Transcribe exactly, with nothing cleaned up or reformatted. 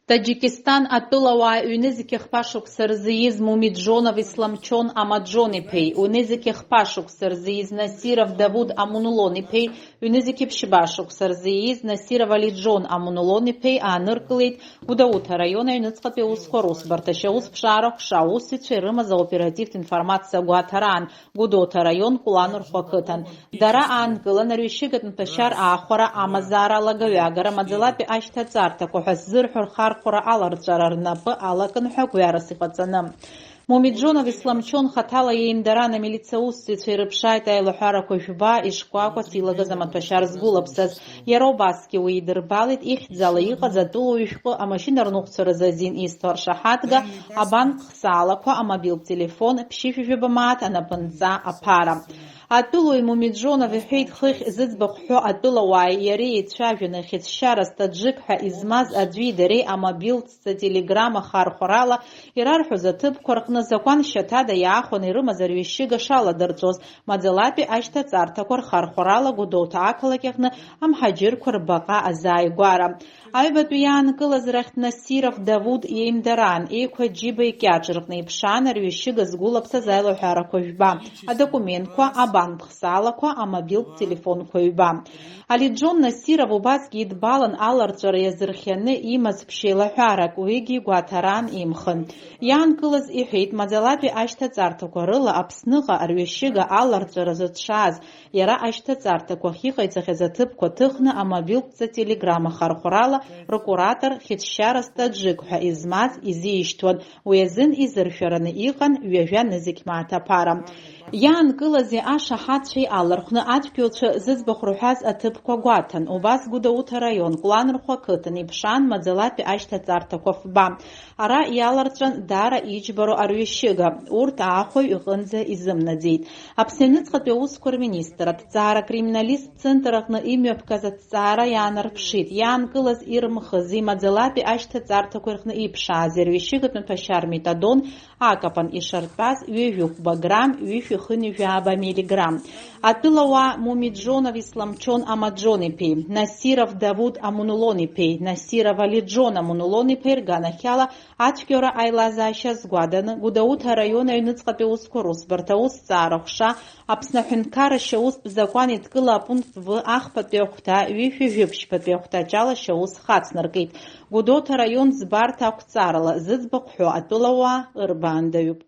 Таџьикистан атәылауаа ҩнызқьи хԥа шықәса рзы ииз Мумиджонов Исламчон Амаджон-иԥеи, ҩнызқьи хԥа шықәса рзы ииз Насиров Давуд Амунулон-иԥеи, ҩнызқьи ԥшьба шықәса рзы ииз Насиров Алиџон Амунулон-иԥеи ааныркылеит Гәдоуҭа араион аҩныҵҟатәи аусқәа русбарҭа ашьаусԥшаара ҟәша аусзуҩцәа ирымаз аоперативтә информациа гәаҭараан, Гәдоуҭа араион Кәланырхәа ақыҭан. Дара аанкылан, арҩашьыгатә маҭәашьар аахәара, амазаара алагаҩагара, маӡалатәи ашьҭаҵарҭақәа ҳәа ззырҳәо рхархәара аларҵәара рнапы алакын ҳәа гәҩарас иҟаҵаны. Мумиджонов Исламчон хаҭала иеимдаран, амилициа аусзуҩцәа ирыԥшааит аилаҳәарақәа жәба ишкәакәац илагаз амаҭәашьар згәылаԥсаз. Иара убасгьы уи идырбалеит ихьӡала иҟаз атәылауаҩ шәҟәы, амашьына рныҟәцаразы азин изҭо аршаҳаҭга, абанк хсаалақәа, амобилтә телефон, ԥшьышәи жәаба мааҭ анапынҵа аԥара. Атәылауаҩ Мумиджонов иҳәеит, хыхь зыӡбахә ҳәо атәылауааи иареи еицәажәаны, хьыӡшьарас таџык ҳәа измаз аӡәи дареи амобилтә телеграмма хархәарала ирарҳәоз аҭыԥқәа рҟны закәан шьаҭада иаахәаны ирымаз арҩашьыга шаладырҵәоз, маӡалатәи ашьҭаҵарҭақәа рхархәарала Гәдоуҭа ақалақь аҟны амҳаџьырқәа рбаҟа азааигәара. Аҩбатәи иаанкылаз рахьтә Насиров Давуд иеимдараан, еиқәа џьыба икьаҿ рҟны иԥшаан арҩашьыга згәылаԥсаз аилаҳәарақәа жәба, адокументқәа, абанк хсаалақәа, амобилтә телефонқәа ҩба. Алиџон Насиров убасгьы идбалан аларҵәара иазырхианы имаз ԥшьеилаҳәарак, уигьы игәаҭараан имхын. Иаанкылаз иҳәеит, маӡалатәи ашьҭаҵарҭақәа рыла Аԥсныҟа арҩашьыга аларҵәара зыцәшааз, иара ашьҭаҵарҭақәа ахьыҟаиҵахьаз аҭыԥқәа ҭыхны амобилтә телеграмма хархәарала ркуратор хьыӡшьарас таџык ҳәа измаз изишьҭуан, уи азын изыршәараны иҟан ҩажәа нызқь мааҭ аԥара. Иаанкылази ашаҳаҭцәеи алархәны ацәгьоуцәа зыӡбахә рҳәаз аҭыԥқәа гәаҭан, убас Гәдоуҭа араион Кәланырхәа ақыҭан иԥшаан маӡалатәи ашьҭаҵарҭақәа фба. Ара иаларҵәан даара иџьбароу арҩашьыга, урҭ аахәаҩ иҟынӡа изымнаӡеит. Аԥсны аҩныҵҟатәи аусқәа рминистр аҭҵаара акриминалисттә центр аҟны имҩаԥгаз аҭҵаара иаанарԥшит, иаанкылаз ирмхыз имаӡалатәи ашьҭаҵарҭақәа рҟны иԥшааз арҩашьыгатә маҭәашьар метадон акапан ишартәаз ҩажәи хәба грамм, ҩышәи хынҩажәи ааба миллиграмм. Атәылауаа Мумиджонов Исламчон Амаджон-иԥеи, Насиров Давуд Амунулон-иԥеи, Насиров Алиџон Амунулон-иԥеи рганахьала ацәгьоура аилазаашьа азгәаҭаны, Гәдоуҭа араион аҩныҵҟатәи аусқәа русбарҭа аусҭҵаара ҟәша, Аԥсны аҳәынҭқарра ашьаустә закәан еидкыла апункт В ахԥатәи ахәҭа, ҩышәи жәибжьбатәи ахәҭаҷ ала ашьаус хацнаркит. Гәдоуҭа араион ӡбарҭа ақәҵарала зыӡбахә ҳәо атәылауаа ырбаандаҩуп.